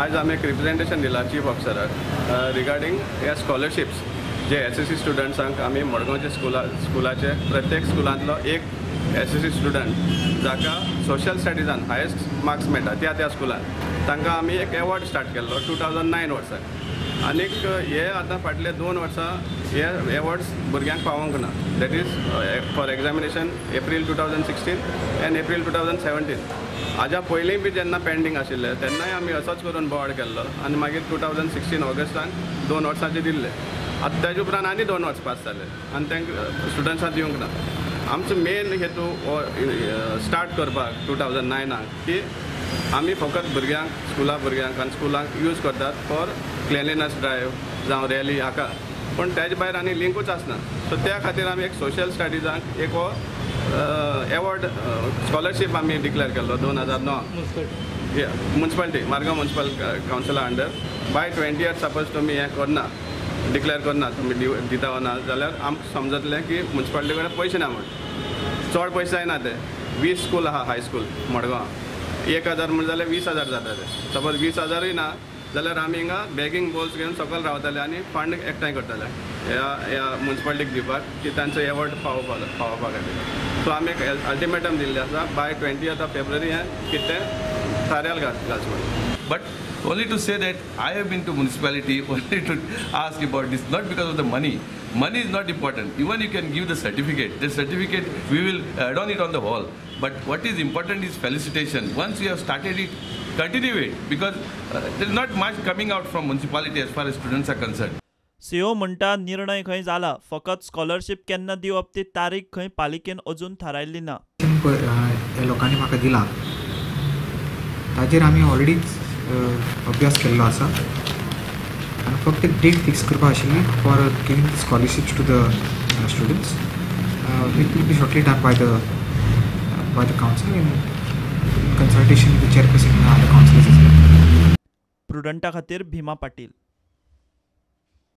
आयज आमी एक रिप्रेजेंटेशन दिलां चीफ ऑफिसराक रिगार्डींग हे स्कॉलरशिप्स जे एसएससी स्टुडंट्सांक आमी मडगांवच्या स्कुलाचे प्रत्येक स्कुलांतलो एक एसएससी स्टुडंट जाका सोशल स्टडीजान हायस्ट मार्क्स मेळटा त्या त्या स्कुलान तांकां आमी एक एवॉर्ड स्टार्ट केल्लो 2009 वर्सा. आनीक हे आतां फाटले 2 वर्सां हे एवॉर्ड्स भुरग्यांक पावोंक ना. That is for examination April 2016 and April 2017. हाज्या पयलीं बी जेन्ना पेंडींग आशिल्ले तेन्नाय आमी असोच करून बोवाळ केल्लो आनी मागीर 2016 ऑगस्टान 2 वर्सांचे दिल्ले. आतां ताजे उपरांत आनी 2 वर्स पास जाले आनी तांकां स्टुडंट्सांक दिवंक ना. आमचो मेन हेतू हो स्टार्ट करपाक 2009 की आमी फकत भुरग्यांक स्कुला भुरग्यांक आनी स्कुलांक यूज करतात फॉर क्लिनलीनस ड्रायव्ह जावं रॅली हाका, पूण तेजे भायर आनी लिंकूच आसना. सो त्या खातीर आमी एक सोशल स्टडीजांक एक हो एवॉर्ड स्कॉलरशीप आमी डिक्लेअर केल्लो 2009 मुन्सिपालिटी मारगांव मुन्सिपल कावन्सिला अंडर. बाय 20th suppose तुमी हें करना, डिक्लेअर करना तुमी दिता वा ना जाल्यार आमकां समजतलें की मुन्सिपालिटी कडेन पयशे ना म्हूण. चड पयशे जायना ते 20 स्कूल आहा हायस्कूल मडगांव 1000 म्हण जाल्यार 20,000 जाता ते. सपोज 20,000ूय ना जाल्यार आमी हिंगा बॅगींग बोल्स घेवन सकयल रावताले आनी फंड एकठांय करताले ह्या ह्या मुन्सिपालिटीक दिवपाक की तांचो एवॉर्ड पावोवपा खातीर. सो आमी एक अल्टिमेटम दिल्लें आसा बाय 20th of February हें कितें थाऱ्याल घालचें म्हूण. But only to say that I have been to municipality only to ask about this, not because of the money. Money is not important. Even you can give the certificate. The certificate we will add on it on the wall. But what is important is felicitation. Once you have started it, continue it, because there is not much coming out from municipality as far as students are concerned. CO म्हणटा निर्णय खंय जाला, फकत scholarship केन्ना दिवप ती तारीख खंय पालिकेन अजून थारायल्ली ना. लोकांनी म्हाका दिला ताजेर आमी ऑलरेडीच अभ्यास केल्लो आसा आनी फक्त एक डेट फिक्स करपा आशिल्ली for giving the scholarships to the students. It will be shortly done by the council in consultation with chairperson and other councillors. प्रुडंटा खातीर भीमा पाटील.